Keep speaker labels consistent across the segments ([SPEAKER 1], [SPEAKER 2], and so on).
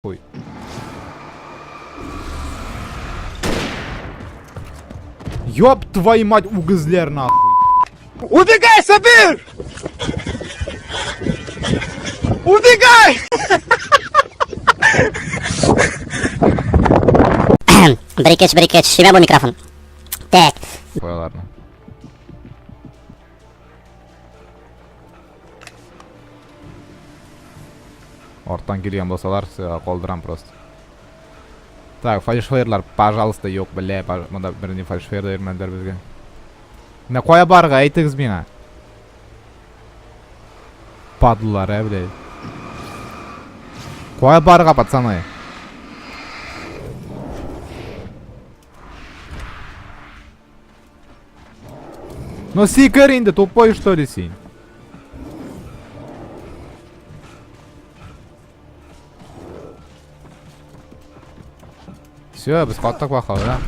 [SPEAKER 1] Хуй. Ёб твою мать, үгезләр нахуй.
[SPEAKER 2] Убегай, Сабир! Убегай!
[SPEAKER 3] Бер-ике, өч, бер-ике, өч. Шимә бу микрофон. Так.
[SPEAKER 1] Куяларны. Арттан килгән булсалар, калдырам просто. Так, фальшфейерлар, пожалуйста, юк, бля, монда берни фальшфейер да бирмәделәр безгә. Менә кая барырга, әйтегез миңа. Падлар, ә, бля. Кая барырга, пацаны? Ну сикер инде, тупой что ли син? Все, без каттык бахал, да?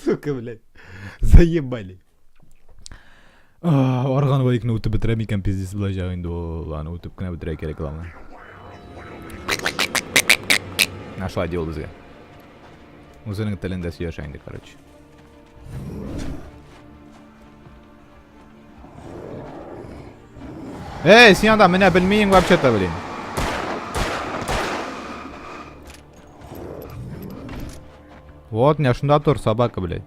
[SPEAKER 1] Сука, блядь. Заебали. Арган вайкны үтеп бетерәм икән, пиздец булачак инде ул. Аны үтеп кенә бетерә кирәк главное. Нашла дело безгә. Үзенең телендә сөйләшә инде, короче. Эй, син анда менә белмиең вообще-то, блин. Вот, менә шунда тор, собака, блядь.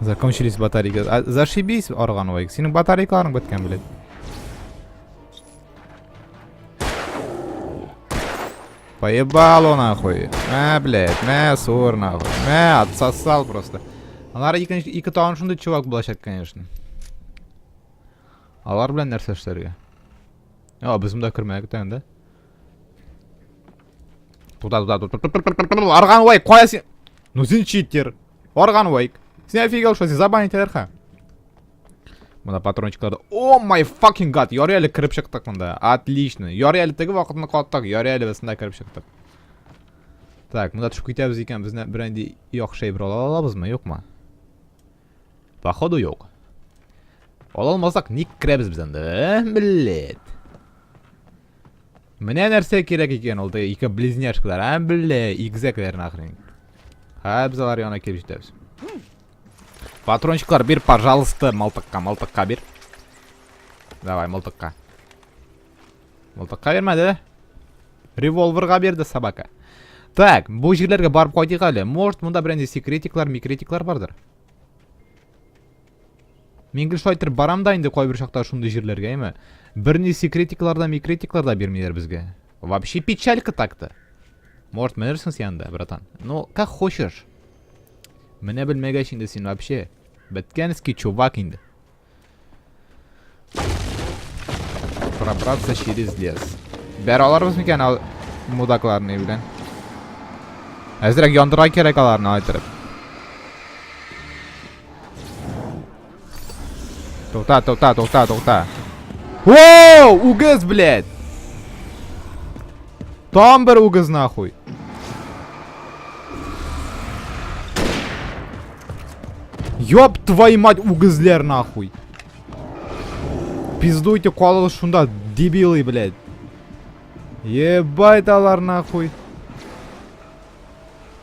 [SPEAKER 1] Закончились батарейки. А, зашибись, органовый. Синең батарейкаларың беткән, блядь. Поебало нахуй. Мә, блядь, мә, сур нахуй. Мә, отсосал просто. Алар икенче ике тагын шундый чувак булачак, конечно. Алар белән нәрсә эшләргә? А, без монда кермәдек тә инде. Туда, туда, туда. Арган вайк, кая син? Ну син читер. Арган вайк. Син офигел, что син забанить итәләр, Монда патрончиклар. О май fucking god. Ярый әле кереп чыктык монда. Отлично. Ярый әле теге вакытны каттык. Ярый әле без монда кереп чыктык. Так, монда төшеп китәбез икән, без берәнди яхшы әйбер ала алабызмы, юкмы? Походу юк. Ала алмасак, ник керәбез без анда? Э, блядь. Менә нәрсә кирәк икән ул теге ике близняшкалар, а, бля, игезәкләр нахрен. Ха, без алар янына килеп җитәбез. Патрончиклар бир, пожалуйста, мылтыкка, мылтыкка бир. Давай, мылтыкка. Мылтыкка бирмәде. Револьверга бирде собака. Так, бу җирләргә барып кайтыйк әле. Может, монда берәр секретиклар, микретиклар бардыр. Мин гел шулай итеп барам да инде кайбер чакта шундый җирләргә, әйме? Берни секретиклар да, микретиклар да бирмиләр безгә. Вообще печалька так-то. Может, менерсең син анда, братан. Ну, как хочешь. Менә белмәгәч инде син вообще. Беткәнский чувак инде. Пробраться через лес. Бәр аларбыз микән ал мудакларны белән? Әзрәк яндырга кирәк аларны айтырып. Тукта, тукта, тукта, тукта. Воу, үгез, блядь. Там бер үгез нахуй. Ёб твою мать, үгезләр нахуй. Пиздуйте калыгыз шунда, дебилы, блядь. Ебать алар нахуй.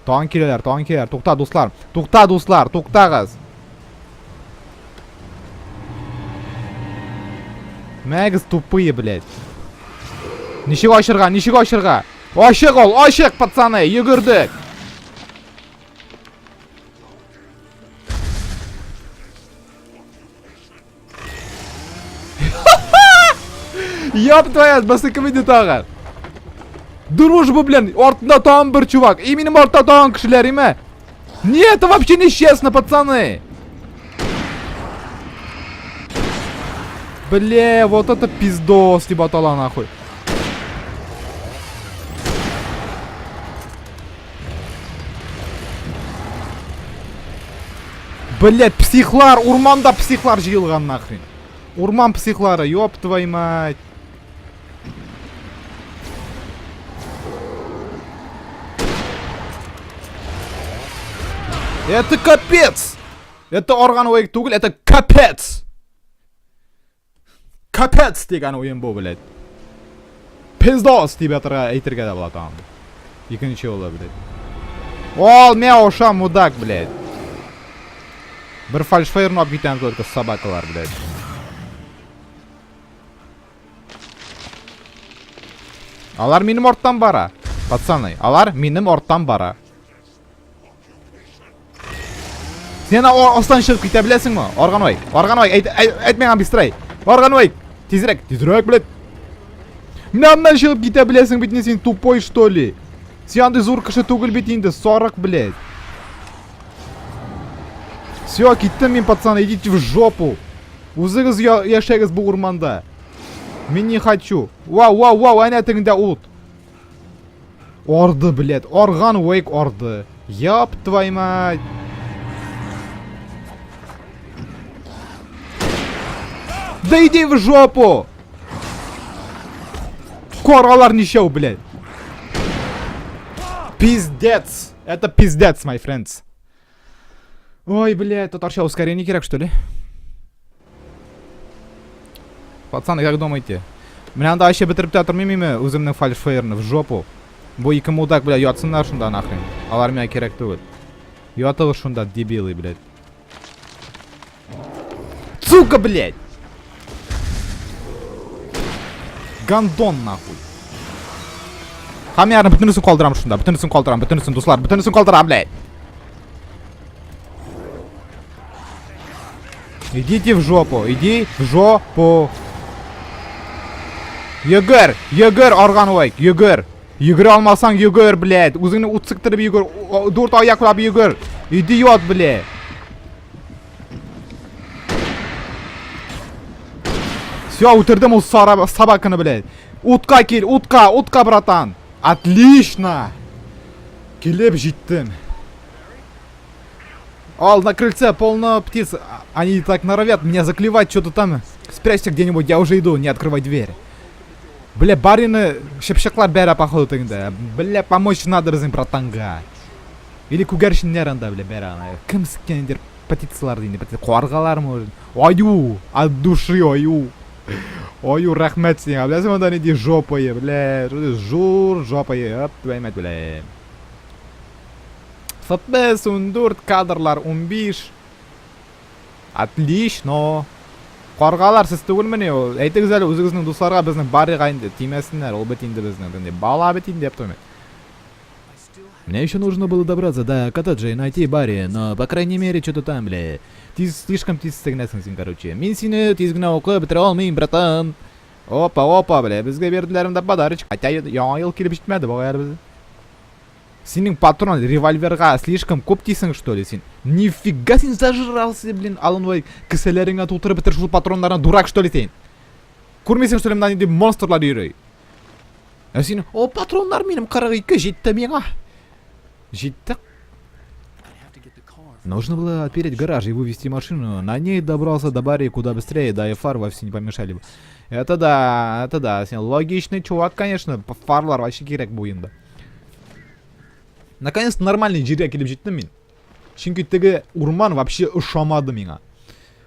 [SPEAKER 1] Тагын киләләр, тагын киләләр. Тукта, дуслар. Тукта, дуслар, туктагыз. Мәгез тупые, блядь. Ничек ачырга, ничек ачырга? Ачык ул, ачык, пацаны, йөгердек. Ёб твою, басы кем иде тагы? Дружба, блин, артында тагын бер чувак. И минем артта тагын кешеләр, име? Не, это вообще нечестно, пацаны. Бля, вот это пиздос, дип атала нахуй. Блять, психлар, урманда психлар җыелган нахрен. Урман психлары, ёб твою мать. Это капец! Это орган уек түгел, это капец! Капец дигән уен бу, блядь. Пиздос дип ятырга әйтергә дә була тагын. Икенче юлы, блядь. Ол, мә оша, мудак, блядь. Бер фальшфейрны алып китәм только собакалар, блядь. Алар минем арттан бара. Пацаны, алар минем арттан бара. Сен астан чыгып китә беләсеңме? Арганвай, Арганвай, әйт, әйт миңа быстрей. Арганвай, тизрәк, тизрәк, блядь. Менә аннан чыгып китә беләсең бит, син тупой, что ли? Син андый зур кеше түгел бит инде, сарык, блядь. Все, киттем мин, пацаны, идите в жопу. Үзегез яшәгез бу урманда. Мин не хочу. Вау, вау, вау, әнә тегендә ут. Орды, блядь. Орган Уэйк орды. Ёб твою мать. Да иди в жопу! Коралар ничәү, блядь. Пиздец. Это пиздец, my friends. Ой, блядь, татарча ускорение кирәк, что ли? Пацаны, как думаете? Менә анда вообще бетереп тә тормыйм име үземнең фальшфейерны в жопу. Бу ике мудак, бля, ятсыннар шунда нахрен. Алар миңа кирәк түгел. Ятыгыз шунда, дебилы, блядь. Сука, блядь! Гандон, нахуй. Һәм ярны бөтенесен калдырам шунда, бөтенесен калдырам, бөтенесен, дуслар, бөтенесен калдырам, блядь. Идите в жопу, иди в жопу. Йөгер, йөгер, Арган Уайк, йөгер. Йөгерә алмасаң, йөгер, блядь. Үзеңне ут сыктырып йөгер, дүрт аяклап йөгер. Идиот, блядь. Все, үтердем ул сара собаканы, блядь. Утка кил, утка, утка, братан. Отлично. Килеп җиттем. Ал, на крыльце полно птиц. Они так норовят меня заклевать, что-то там. Спрячься где-нибудь, я уже иду, не открывай дверь. Бля, барины чыпчыклар бәрә походу тегендә. Бля, помочь надо безнең братанга. Или күгәрченнәр анда, бля, бәрә аны. Кем сиккәндер птицалар инде, каргалар может. Аю, от души аю. Аю, рәхмәт сиңа. Беләсең анда нинди жопае, бля, зур жопае. Оп, твою мать, бля. FPS 14, кадрлар 15. Отлично. Каргалар сез түгелмени ул? Әйтегез әле үзегезнең дусларга безнең Баррига инде тимәсеннәр, ул бит инде безнең инде бала бит инде дип тормый. Мне еще нужно было добраться до коттеджа и найти Барри, но, по крайней мере, что-то там, бля. Тиз, слишком тиз сигнәсең син, короче. Мин сине тиз генә укып бетерә алмыйм, братан. Опа, опа, бля, безгә бирделәр монда подарочек. Хотя яңа ел килеп җитмәде бугай әле безгә. Синең патрон револьверга слишком күп дисең, что ли, син? Нифига син зажрался, блин, Алан Уэйк. Кесәләреңә тутырып бетер шул патроннарны, дурак, что ли, син? Күрмисең, что ли, монда нинди монстрлар йөри? Ә син, о, патроннар минем 42 җитте миңа. Җитте. Нужно было отпереть гараж и вывести машину. На ней добрался до Барри куда быстрее, да и фар вовсе не помешали бы. Это да, это да. Син логичный чувак, конечно. Фарлар вообще кирәк бу уенда. Наконец-то нормальный җиргә килеп җиттем мин. Чөнки теге урман вообще ошамады миңа.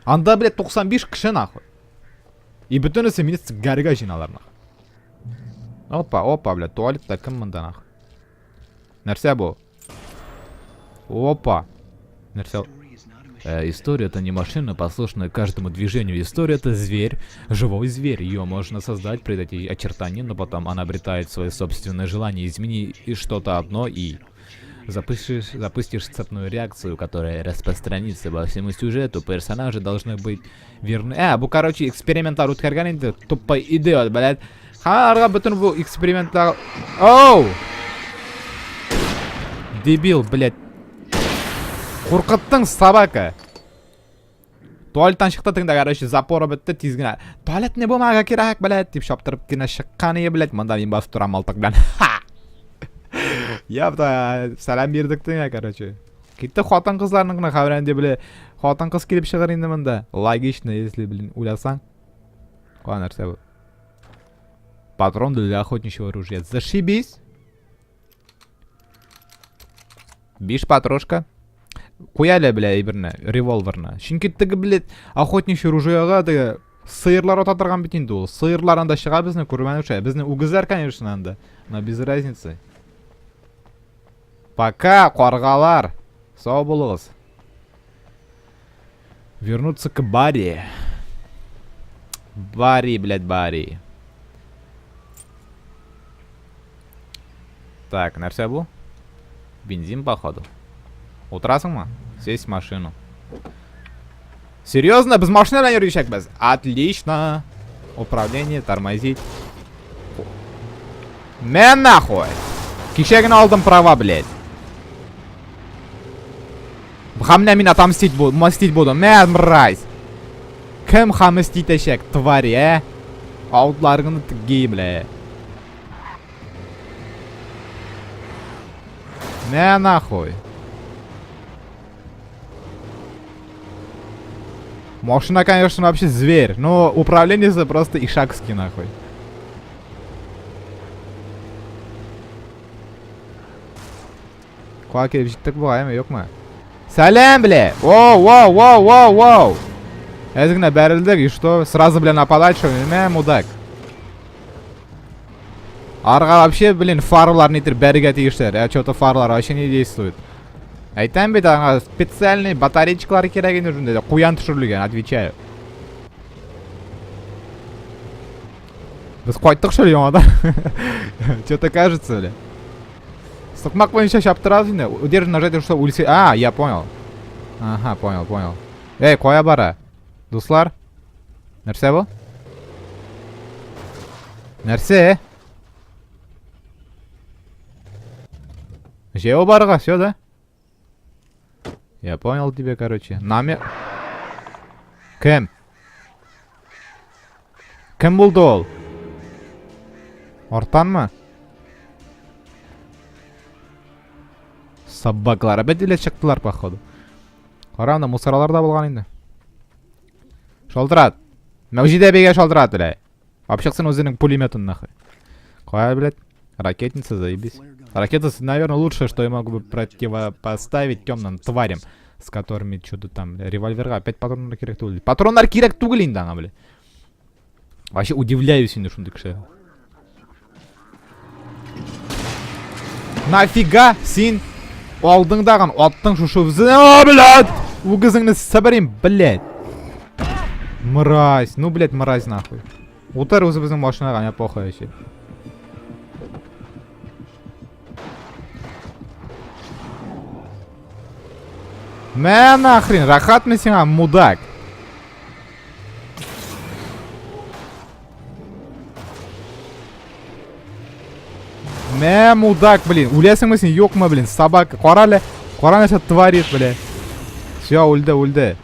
[SPEAKER 1] Анда, блядь, 95 кеше нахуй. И бөтенесе мине сигарга җыйналар нахуй. Опа, опа, блядь, туалетта кем монда нахуй? Нәрсә бу? Опа. Нәрсә? История это не машина, послушная каждому движению. История это зверь, живой зверь. Ее можно создать, придать ей очертания, но потом она обретает свое собственное желание. Измени что-то одно и запустишь цепную реакцию, которая распространится по всему сюжету. Персонажи должны быть верны. Бу, короче, экспериментлар үткәргән инде. Тупой идиот, блядь. Харга бөтен бу экспериментлар... Оу! Дебил, блядь. Куркыттың, собака. Туалеттан чыкты тегендә, короче, запоры бетте, тиз генә. Туалетный бумага кирәк, блядь, дип чаптырып кенә чыккан ие, блядь, монда мин басып торам мылтык белән. Ха! Япта, сәлам бирдек теңә, короче. Китте хатын-кызларның гына хәбәре инде, бля. Хатын-кыз килеп чыгыр инде монда. Логично, если, блин, уйласаң. Кая нәрсә бу? Патрон для охотничьего ружья. Зашибись. Биш патрошка. Куя әле, бля, әйберне, револьверны. Чөнки теге, блядь, охотничий ружьега теге сыерлар ата торган бит инде ул. Сыерлар анда чыга безне күрмәнүчә. Безне үгезләр, конечно, анда. Но без разницы. Пока, каргалар. Сау булыгыз. Вернуться к Барри. Барри, блядь, Барри. Так, нәрсә бу? Бензин, походу. Утырасыңмы? Сесть в машину. Серьезно? Без машина белән йөрүчәкбез. Отлично. Управление, тормозить. Мә нахуй. Кичә генә алдым права, блядь. Һәм менә мин отомстить буду, мстить буду. Мә, мразь. Кем хамстить итәчәк, твари, ә? Аутларыңны тги, бля. Мә нахуй. Машина, конечно, вообще зверь, но управление просто ишакский, нахуй. Куа килеп җиттек бугай, юкмы? Сәлам, бля! Воу, воу, воу, воу, воу! Әз генә бәрелдек, и что? Сразу, бля, нападать, что ли? Мә, мудак. Арга вообще, блин, фарлар нитер бәргә тиешләр. Ә что-то фарлар вообще не действует. Әйтәм бит, аңа специальный батареечкалар кирәк инде шунда. Куян төшерелгән, отвечаю. Без кайттык что ли яңадан? Что-то кажется, бля. Сукмак буенча чаптырабыз инде. Удержи нажать, что үлсе. А, я понял. Ага, понял, понял. Эй, кая бара? Дуслар? Нәрсә бу? Нәрсә? Җәяү барырга, все, да? Я понял тебя, короче. Нами... Кем? Кем булды ул? Артанмы? Собаклар опять или чыктылар, походу. Кара, анда мусоралар да булган инде. Шалтырат. Мәүҗидә бигә шалтырат, бля. Алып чыксын үзенең пулеметын нахуй. Кая, блядь? Ракетница, заебись. Ракета, наверное, лучшее, что я могу бы противопоставить темным тварям, с которыми что-то там, бля, револьверга опять патроннар кирәк түгел. Патроннар кирәк түгел инде аңа, бля. Вообще удивляюсь инде шундый кеше. Нафига син алдың дагын аттың шушы үгезне, О, блядь! Үгезеңне себерим, блядь. Мразь, ну, блядь, мразь нахуй. Утыр үзебезнең машинага, мне похуй вообще. Мә нахрен, рәхәтме сиңа, мудак? Мә, мудак, блин. Үләсеңме син, юкмы, блин, собака. Кара әле, кара нәрсә творит, бля. Все, үлде, үлде.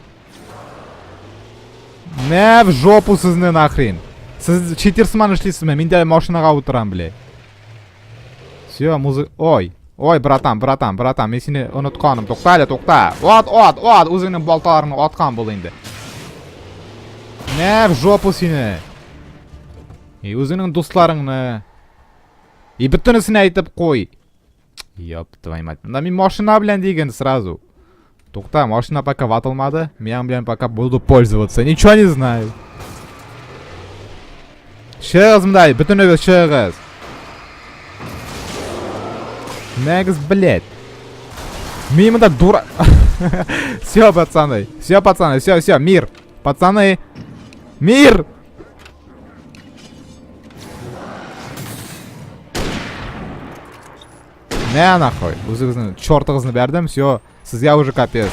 [SPEAKER 1] Мә, в жопу сезне нахрен. Сез читерсман эшлисезме? Мин дә машинага утырам, бля. Все, музыка... Ой, ой, братан, братан, братан, мин сине онытканым. Тукта әле, тукта. Ат, ат, ат, үзеңнең балталарыңны аткан бул инде. Мә, в жопу сине. И үзеңнең дусларыңны. И бөтенесен әйтеп куй. Ёб твою мать. Монда мин машина белән диген сразу. Тукта, машина пока ватылмады. Мин белән пока буду пользоваться. Ничего не знаю. Чыгыз монда, бөтенегез чыгыз. Мәгез, блядь. Мин монда дура... Все, пацаны. Все, пацаны, все, все, мир. Пацаны. Мир! Мә нахуй. Үзегезнең чортыгызны бәрдем, все. Сезгә уже капец.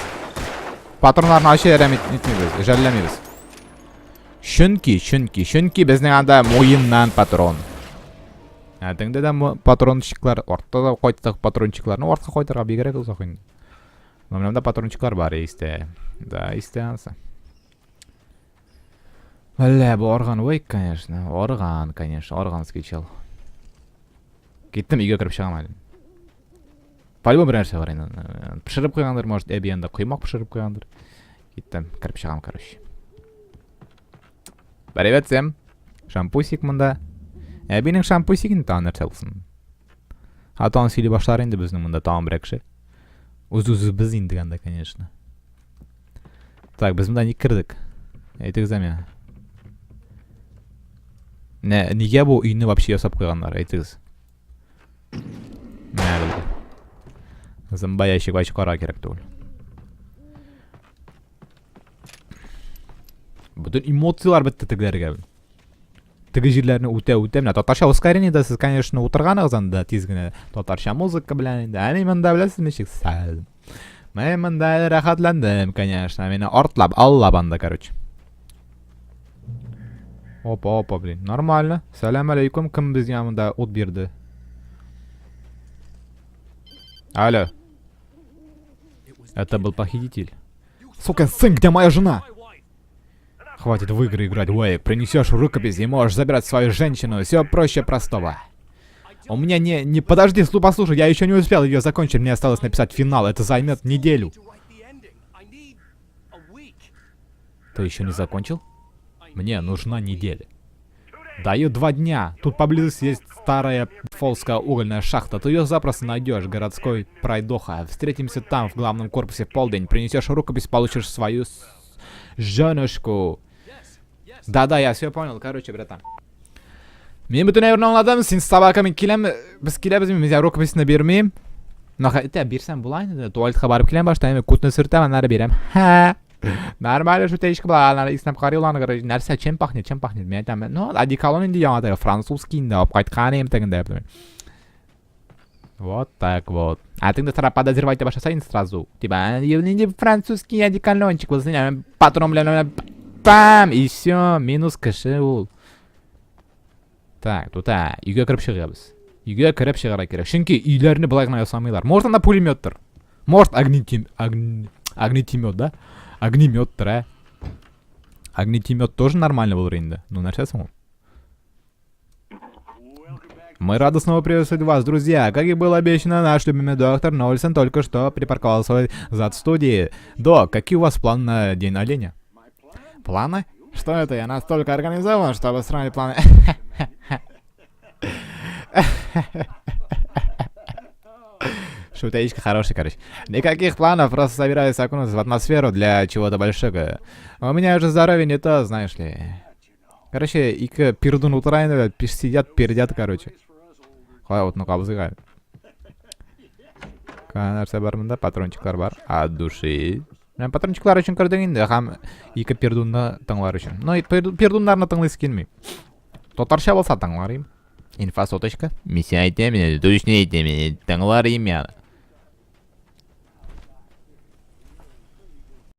[SPEAKER 1] Патроннарны вообще әрәм итмибез, жәлләмибез. Чөнки, чөнки, чөнки безнең анда муеннан патрон. Ә теңдә дә патрончиклар, артта да кайттык патрончиклар. Ну, артка кайтырга бигрәк озак инде. Но менә патрончиклар бар истә. Да, истә ансы. Бля, бу орган вейк, конечно. Орган, конечно, органский чел. Киттем, өйгә кереп чыгам әле. По-любому бер нәрсә бар инде. Пешереп куйгандыр, может, әби анда коймак пешереп куйгандыр. Киттем, кереп чыгам, короче. Привет всем. Шампусик монда. Әбинең шампусигын тагын нәрсә булсын. А тагын сөйли башлар инде безнең монда тагын бер кеше. Үз-үзебез инде анда, конечно. Так, без монда ник кердек? Әйтегез ә миңа. Нә, нигә бу өйне вообще ясап куйганнар, әйтегез. Менә булды. Зымба ящик вообще карарга кирәк түгел. Бөтен эмоцияләр бетте тегеләргә. Теге җирләрне үтә үтә менә татарча ускорениедә сез, конечно, утырганыгыз анда тиз генә татарча музыка белән инде. Ә мин монда беләсез ничек сәл. Мин монда әле рәхәтләндем, конечно. Мине артлап, аллап анда, короче. Опа, опа, блин. Нормально. Сәлам алейкум. Кем безгә монда ут бирде? Алло. Это был похититель. Сука, сын, где моя жена? Хватит в игры играть, Уэйк. Принесешь рукопись и можешь забирать свою женщину. Все проще простого. У меня не... не подожди, послушай, я еще не успел ее закончить. Мне осталось написать финал. Это займет неделю. Ты еще не закончил? Мне нужна неделя. Даю 2 дня. Тут поблизости есть старая фолская угольная шахта. Ты ее запросто найдешь, городской пройдоха. Встретимся там, в главном корпусе в полдень. Принесешь рукопись, получишь свою женушку. Да-да, я все понял. Короче, братан. Мин бөтен әйберне аңладым. Син собака мин киләм. Без киләбез, мин сиңа рукописьны бирмим. Нахай, бирсәм була инде. Туалетка барып киләм башта, мин күтне сөртәм, аннары бирәм. Ха. Нормально шутеечка була, аннары иснәп карый ул аны, короче, нәрсә, чем пахнет, чем пахнет? Мин әйтәм, ну, одеколон инде яңа теге французский инде, алып кайткан идем тегендә. Вот так вот. А ты сразу подозревать башласа инде сразу. Типа, нинди французский одеколончик булсын, патрон белән пам, и все, минус кеше ул. Так, тута, өйгә кереп чыгабыз. Өйгә кереп чыгарга кирәк. Чөнки өйләрне болай гына ясамыйлар. Может, анда пулеметтыр. Может, огнетим, огнетимет, да? Огнеметтыр, ә? Огнетимет тоже нормально булыр инде. Ну, нәрсә соң ул? Мы рады снова приветствовать вас, друзья. Как и было обещано, наш любимый доктор Нольсон только что припарковал свой зад в студии. Док, какие у вас планы на День оленя? Планы? Что это? Я настолько организован, чтобы строить планы. Шутеечка хороший, короче. Никаких планов, просто собираюсь окунуться в атмосферу для чего-то большого. У меня уже здоровье не то, знаешь ли. Короче, ике пердун утыра инде, сидят, пердят, короче. Кая утны кабызыйк әле. Нәрсә бар монда? Патрончиклар бар. От души. Менә патрончиклар өчен кердең инде һәм ике пердунны тыңлар өчен. Ну, пердуннарны тыңлыйсы килми. Татарча булса тыңлар идем. Инфа соточка. Мин сиңа әйтәм, инде, точно әйтәм, инде, тыңлар идем я.